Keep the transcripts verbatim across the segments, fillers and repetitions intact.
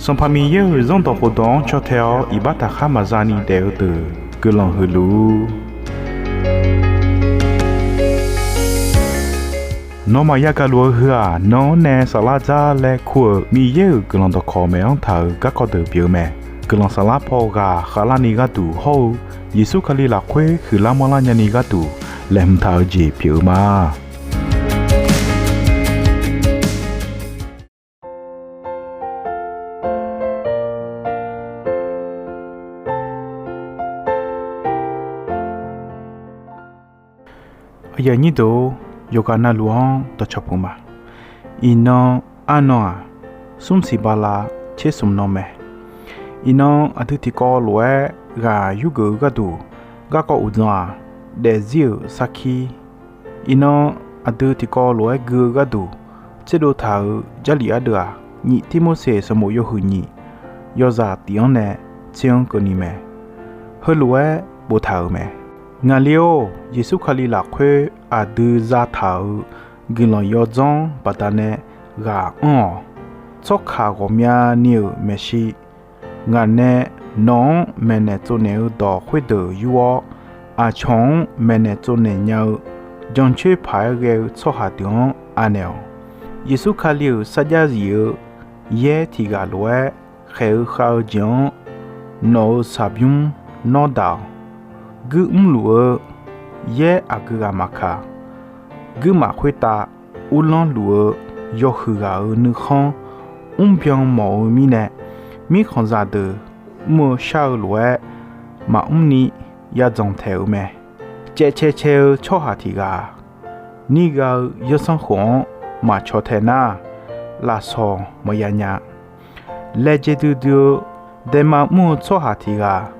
Sanqpaq Miqyaer-euq Zanrdawq khofdawq-anr caw tae-awr iqbax taqkhar maqza ni daef-eu deuq guiqlanq huiq luf-ur. Nawmaf yagaq luf-eu heu-aq, nan-anr nae saflar dzar laer kur-euq Miqyaer-euq guiqlanq dawqkawq maeq-anr taq-euq garkawv deuq pyeuf-eu mae. Guiqlanq saflar paw ghaq khavlarni gharduq hawr-eu Yeqsur Kali lafkhoer huiqlar manrlar nyani gharduq laeqhmq taq-eu jeq pyeuf-eu ma. Aqyuif aqnyir deuq-or, yawqghaq navluf-anr dawqcawq puq ma. Iqnan arnan-aq, smr siq bala tser smq nan mae. Iqnan aqdui tiqkawv lof-aer ghaq yurgeuf-eu gharduq, garkawv uqdzan-aq, daefzir-euq sarkir. Iqnan aqdui tiqkawv lof-aer gui-eu gharduq tserdov taq-euq Jarlif ardeuv-aq, nyiq Tirmorseq sanqbof yawhuiq nyiq, yawzaq tif-anr nae tser-anr keuvni mae. Heulof-aer boftaq-euq mae. Ngaqli-or, Yeqsur Kali lafkhoer aqdui zataq-euq guiqlanq yawdzanr baqdanae ghaq anr-awq. Tsawrkaq ghawqmyani-euq maeqshi, ngaq nae nawq-anr maeqnaeq tsovnaeq-eu dawq khoerdeuq yur-awr, aqcawq-anr maeqnaeq tsovnaeq nya-eu jancoer paq-aer ghae-eu tsawrhaq deuq-anr anaeq-awq. Yeqsur Kali-euq sarjax zif-eu yaer tiq ghaq lof-aer khaeq-eu khav-eu jeq-anr nawq-euq saqbymr nawr daq-awq. Guir mrluf-eu yaer aqgeu ghaq maqkaq, guirmaf khoertav uvlanr luf-eu yawhuiq ghaq-euq nuikhanr mrbyan mawf-eu mirnae, mirkhanqzaq deuq mr-eu shar-eu lof-aer maqmr ni yadzanq taeq-euq mae. Caevcae cae-eu tsawrhaq tiq ghaq-aq, nir gha-eu zanrsanrkhof-anr maqcaw tae nar, lafsawq maqya nya. Laejae duidui-eu daema mr-eu tsawrhaq tiq ghaq,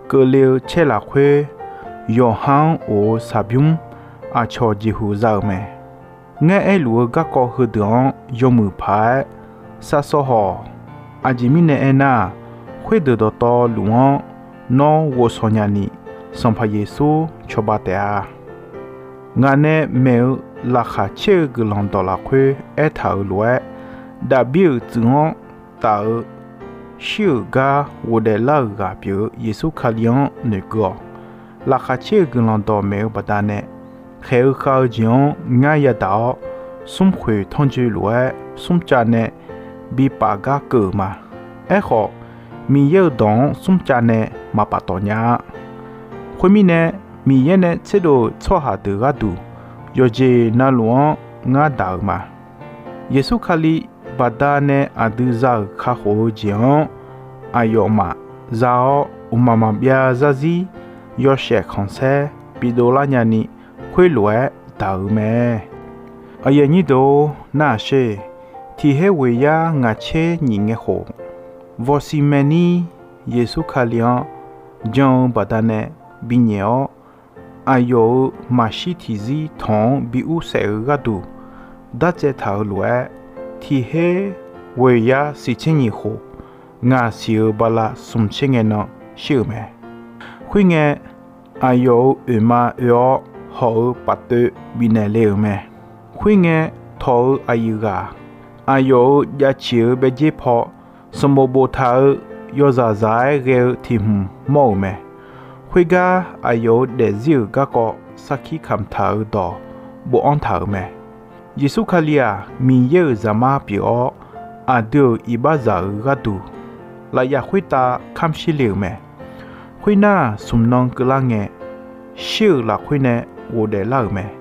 keuvle-eu caer lafkhoer yawqha-anr of-eu saqbymr aqcawq jeqhuq za-euq mae. Ngar aerluf-eu garkawv heudeuq-anr yawmuiq paq-aer savsawv hawq. Aqjeq mirnae aernar, khoerdeuq dawqtawvluf-anr nawr ghovshaw nyani, Sanqpaq Yeqsur cawba taef-a. Ngaq nae maeq-eu laqkhaq caer-eu guiqlanq dawq lafkhoer aertaq-euq lof-aer, Daqbir-euq tsuif-anr taf-eu shir-euq gar ghofdaef lar-euq ghaq pyeuf-eu Yeqsur Kali-anr noeqkeuv-awq. Laqkhaq caer-eu guiqlanq dawq maeq-eu baqdanae, khaeq-eu khav-eu jeq-anr ngar yadaq-awr, smrkhoeq tanrjoe lof-aer smrcav nae bi paf gar keuv-euq ma. Aerkhawf, Miqyaer-euq dawq-anr smrcav nae maqpaf tawf nya-a. Khoermirnae, Miqyaer nae tserdov-euq tsawrhaq deuq gharduq yawqjeq navluf-anr ngar daq-euq ma. Yeqsur Kali baqdanae aqdui za-euq kakhof-eu jeq-anr aqyawfmaf za-awr, mqmaq maqbyav zarzir yawshaef khanqsaer bidov lar nyani khoerlof-aer daq-euq mae. Aqyuif aqnyir deuq-or, nar-aq sher. Tiq her ghoeqyar ngaq tser nyiq ngae khof, vawsimaenir Yeqsur Kali-anr jan-eu baqdanae binyaef-awr, aqyawf-euq maqshir tiqzir tanq-anr bi ur saef-eu gharduq dartsaev taq-euq lof-aer, tiq her ghoeqyar siq tser nyiq khof, ngaq siq-euq bala smq tser ngae nan shir-euq mae. Khoerngae, aqyawf-euq oeqma oe-awr hawq-eu paf toev bifnaeq le-euq mae. Khoerngae, tawq-eu aqyuif ghaq aqyawf-euq jav ciq-eu baev jer paw sanqbof boftaq-eu yawzaq zaq-aer ghae-eu tiq hmq mawr-euq mae. Khoergar aqyawf-euq daefzir-euq garkawv sarkir kamq taq-euq dawq bofanr taq-euq mae. Yeqsur Kali-aq, Miqyaer-euq Zaqmar pyeuf-awr, aqdui-euq iqbaxzaq-euq gharduq lafyaf khoertav kamr shir le-euq mae. Khoernar, smq nan keuvlar ngae, shir-euq lafkhoer nae ghofdaef lar-euq mae.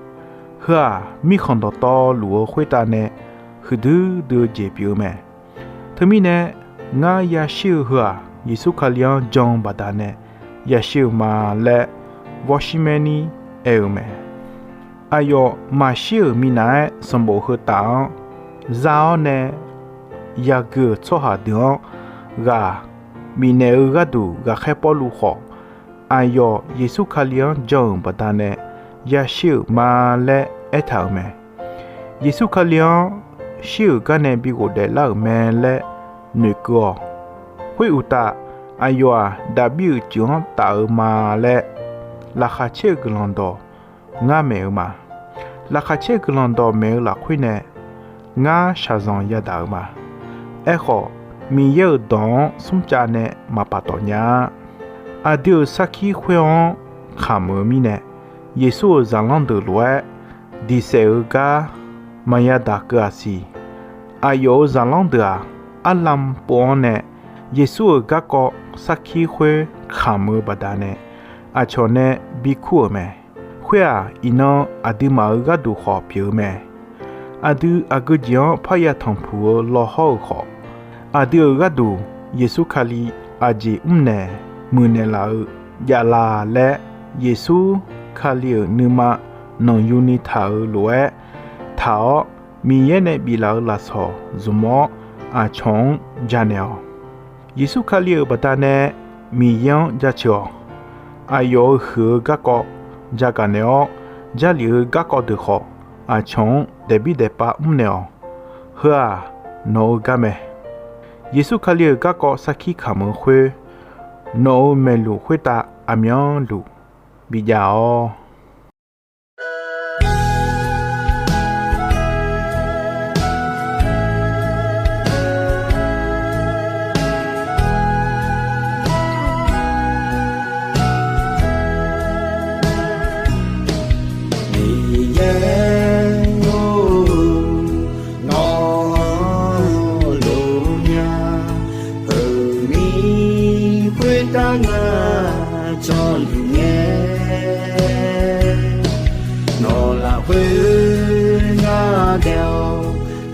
Heu-aq, mirkhanq dawqtawvluf-eu khoertav nae huiqdui dui-eu jeq pyeuf-eu mae. Teumirnae, ngar yashir-eu heu-aq, Yeqsur Kali-anr jan-eu baqdanae yashir-euq ma laer vawshir maerni aer-eu mae. Aqyawf maqshir-euq minav-aer sanqbof heu taf-anr za-awr nae yagui-euq tsawrhaq deuq-anr ghaq bifnaeq-eu gharduq ghaqkhaer Pawrluv khawf, aqyawf Yeqsur Kali-anr jan-euq baqdanae yashir-euq ma laer aertaq-euq mae. Yeqsur Kali-anr shir-euq garnae bi ghofdaef lar-euq mae laer noeqkeuv-awq. Khoeruqtaf, aqyawf-aq, Daqbir-euq ceuq-anr taf-eu ma laer laqkhaq caer-eu guiqlanq dawq ngar maeq-eu ma. Laqkhaq caer-eu guiqlanq dawq maeq-eu lafkhoer nae ngar shaqzanq yadaq-euq ma. Aerkhawf, Miqyaer-euq dawq-anr smrcav nae maqpaftawf nya-a. Aqdui-euq sarkir khoer-anr kamq-eu mirnae, Yeqsur-euq zaqlanr deuq lof-aer diqsaef-eu gar maqya daq keuv-aq siq. Aqyawf-euq zaqlanr deuq-aq, arlam pov-anr nae Yeqsur-euq garkawv sarkir khoer kamq-eu baqdanae, aqcawq nae bikur-euq mae. Khoer-aq, iqnan aqduimaf-euq gharduq khawf pyeuf-eu mae. Aqdui aqgeu jeq-anr parya tanqpuq-eu lawhawr-euq khawf, aqdui-euq gharduq Yeqsur Kali aqjeq mrnaeq muiqnaeq laf-eu javlaf laer, Yeqsur Kali-euq nuima nanqyuni taq-euq lof-aer taq-awr, Miqyaer nae biflaf-eu lafsawq zmq-awr aqcawq-anr janaeq-awq. Yeqsur Kali-euq baqdanae Miqyaer-anr jaceuq-awq. Aqyawf-euq huiq-eu garkawv jagaq naeq-awr, Jarlif-eu garkawv deuq khawf aqcawq-anr daefbir daefpav mrnaeq-awq. Heu-aq, nawq-eu gar mae. Yeqsur Kali-euq garkawv sarkir kamq-eu khoer, nawq-euq maeqluf khoertav aqmyanluf bijav-awq. Miqyaer-or, nawq-anr lof nya, heumiq khoertav ngar jawrluf ngae, nawq lafkhoer ngar daef-awr,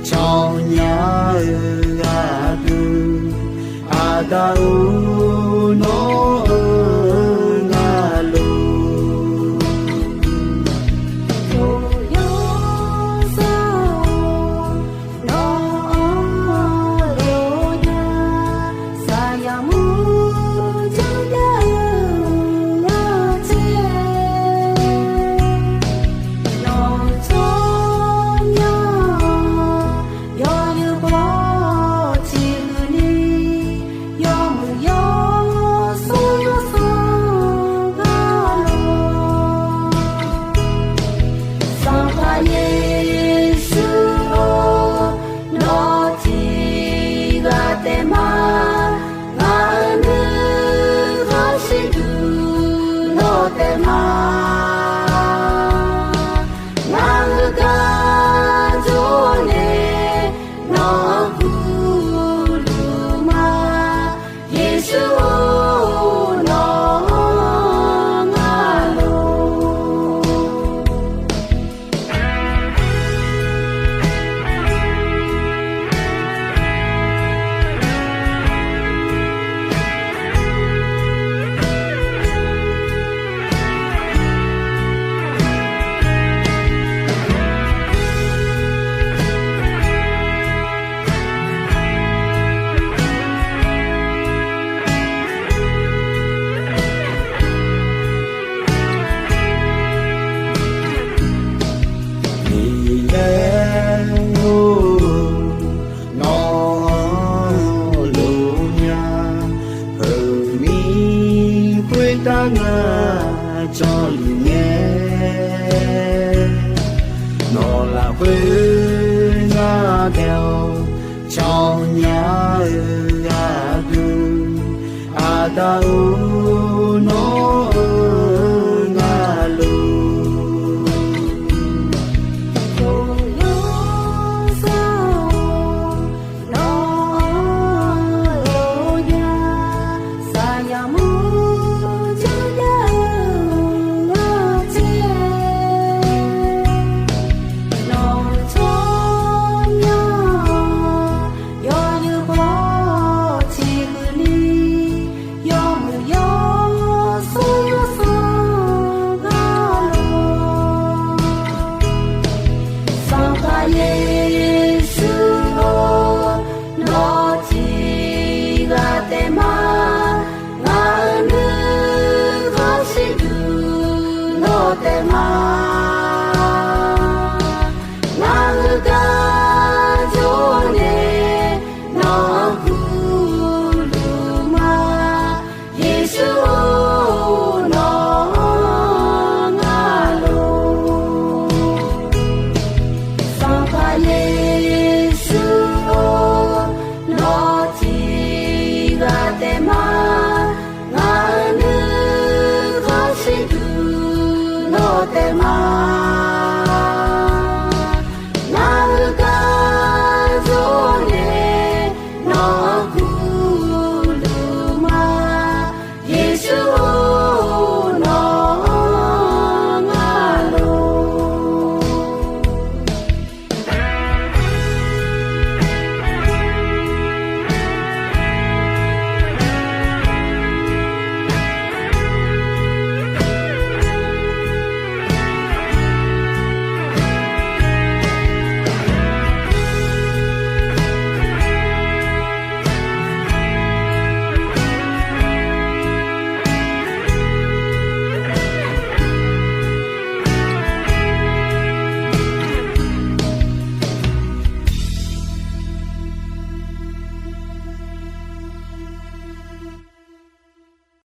tsawrmyanr-eu aqdui, Aqda-or, nawq-eu ngar lof, Yawsanr-or, nawq-anr lof nya, saqyaq mur jawrgar-eu lar tser, nawq-eu tsawrmyanr-awr, yawzeu khawf ciqhuiq ni, yawmuiq yawshawr yawsanr gar lof, Sanqpaq Yeqsur-or, nawq tiq ghaq taef ma, ngaq-euq nuikhanr shirduq nawq taef ma, ngaq-euq gar jawr nae nawq-anr kurluf ma, Yeqsur-or, nawq-anr ngar lof. Miqyaer-or, nawq-anr lof nya, heumiq khoertav ngar jawrluf ngae, nawq lafkhoer ngar daef-awr, tsawrmyanr-eu aqdui, Aqda-or, nawq-eu ngar lof, Yawsanr-or, nawq-anr lof nya, saqyaq mur jawrgar-eu lar tser, nawq-eu tsawrmyanr-awr, yawzeu khawf ciqhuiq ni, yawmuiq yawshawr yawsanr gar lof, Sanqpaq Yeqsur